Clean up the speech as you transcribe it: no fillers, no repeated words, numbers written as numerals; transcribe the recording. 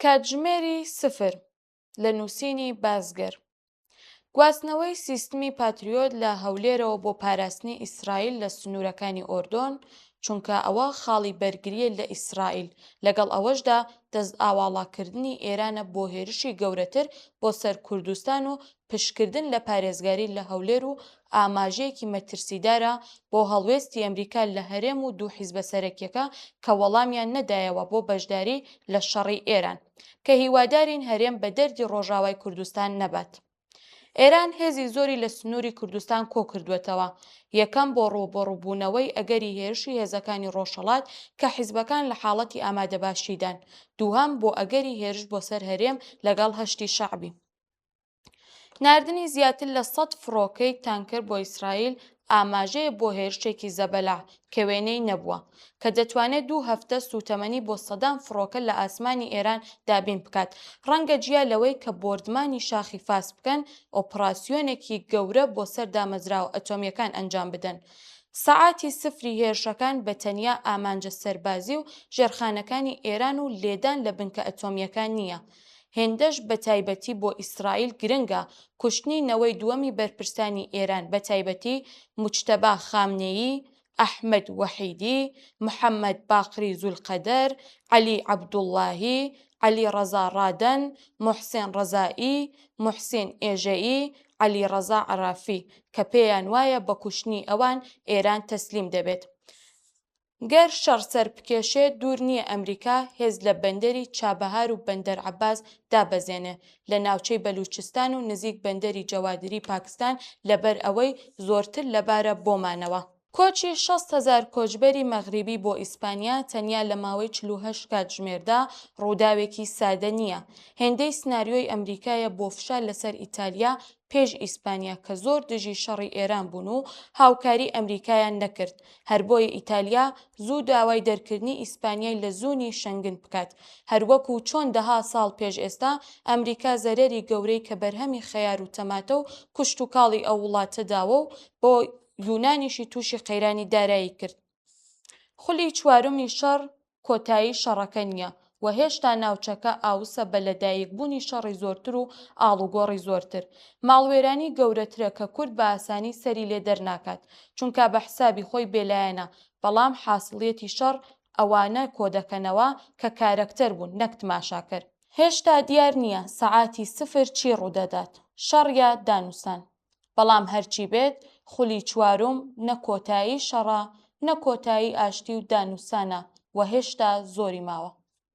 کاتژمێری سفر لە نووسینی بازگر. گواستنەوەی سیستمی پاتریۆت لە هەولێرەوە بۆ پاراستنی ئیسرائیل لە سنوورەکانی ئۆردۆن، چونکە ئەوە خاڵی بەرگرییە لە ئیسرائیل، لەگەڵ ئەوەشدا دەست ئاواڵاکردنی ئێرانە بۆ هێرشی گەورەتر بۆ سەر کوردستان و پشتکردن لە پارێزگاری لە هەولێر و ئاماژەیەکی مەترسیدارە بۆ هەڵوێستی ئەمریکا لە هەرێم و دوو حیزبە سەرەکیەکە کە وەڵامیان نەدایەوە بۆ بەشداری لە شەڕی ئێران کە هیوادارین هەرێم بە دەردی ڕۆژاوای کوردستان نەبات. ئێران هێزی زۆری لە سنووری کوردستان کۆکردووەتەوە، یەکەم بۆ ڕووبەڕووبوونەوەی ئەگەری هێرشی هێزەکانی ڕۆژهەڵات کە حیزبەکان لە حاڵەتی ئامادەباشیدان، دووهەم بۆ ئەگەری هێرش بۆ سەر هەرێم لەگەڵ هەشتی شەعبی. ناردنی زیاتر لە سەد فڕۆکەی تانکەر بۆ ئیسرائیل ئاماژەیە بۆ هێرشێکی زەبەلاح کە وێنەی نەبووە، کە دەتوانێت دوو هەفتە سووتەمەنی بۆ سەدان فڕۆکە لە ئاسمانی ئێران دابین بکات، ڕەنگە جیا لەوەی کە بۆردمانی شاخی فاس بکەن، ئۆپڕاسیۆنێکی گەورە بۆ سەر دامەزراوە ئەتۆمییەکان ئەنجام بدەن. سەعاتی سفری هێرشەکان بە تەنیا ئامانجە سەربازی و ژێرخانەکانی ئێران و لێدان لە بنکە ئەتۆمییەکان نییە، هێندەش بە تایبەتی بۆ ئیسرائیل گرنگە کوشتنی نەوەی دووەمی بەرپرسانی ئێران بە تایبەتی موجتەبا خامنەیی، ئەحمەد وەحیدی، محەمەد باقری زولقەدەر، عەلی عەبدوڵڵاهی، عەلی ڕەزا ڕادەن، موحسێن ڕەزائی، موحسین ئێژەیی، عەلی ڕەزا عەرافی کە پێیان وایە بە کوشتنی ئەوان ئێران تەسلیم دەبێت. گەر شەڕ سەربکێشێ دوور نییە ئەمریکا هێز لە بەندەری چابەهار و بەندەر عەباس دابەزێنێ لە ناوچەی بەلوچستان و نزیک بەندەری جەوادری پاکستان لەبەر ئەوەی زۆرتر لەبارە بۆ مانەوە. کۆچی 60 هەزار کۆچبەری مەغریبی بۆ ئیسپانیا تەنیا لە ماوەی 48 کاتژمێردا ڕووداوێکی سادە نییە، هێندەی سناریۆی ئەمریکایە بۆ فشار لەسەر ئیتالیا پێش ئیسپانیا کە زۆر دژی شەڕی ئێران بوون و هاوکاری ئەمریکایان نەکرد، هەربۆیە ئیتالیا زوو داوای دەرکردنی ئیسپانیای لە زونی شەنگن بکات، هەروەکو چۆن دەها ساڵ پێش ئێستا ئەمریکا زەرەری گەورەی کە بەرهەمی خەیار و تەماتە و کوشتوکاڵی ئەو وڵاتە داوە و بۆ یونانیشی توشی قەیرانی دارایی کرد. خولی چوارمی شەڕ کۆتایی شەڕەکە نییە و هێشتا ناوچەکە ئاوسە بە لەدایکبوونی شەڕی زۆرتر و ئاڵوگۆڕی زۆرتر. ماڵوێرانی گەورەترە کە کورد بە ئاسانی سەری لێ دەرناکات، چونکا بە حسابی خۆی بێلایەنە، بەڵام حاسڵیەتی شەڕ ئەوانە کۆدەکەنەوە کە کارەکتەر بوون نەک تماشاکەر. هێشتا دیار نییە سەعاتی سفر چی ڕوودەدات، شەڕ یا دانوسان. بەڵام هەرچی بێت خولی چواروم نە کۆتایی شەڕە نە کۆتایی ئاشتی و دانوسانە و هێشتا زۆری ماوە.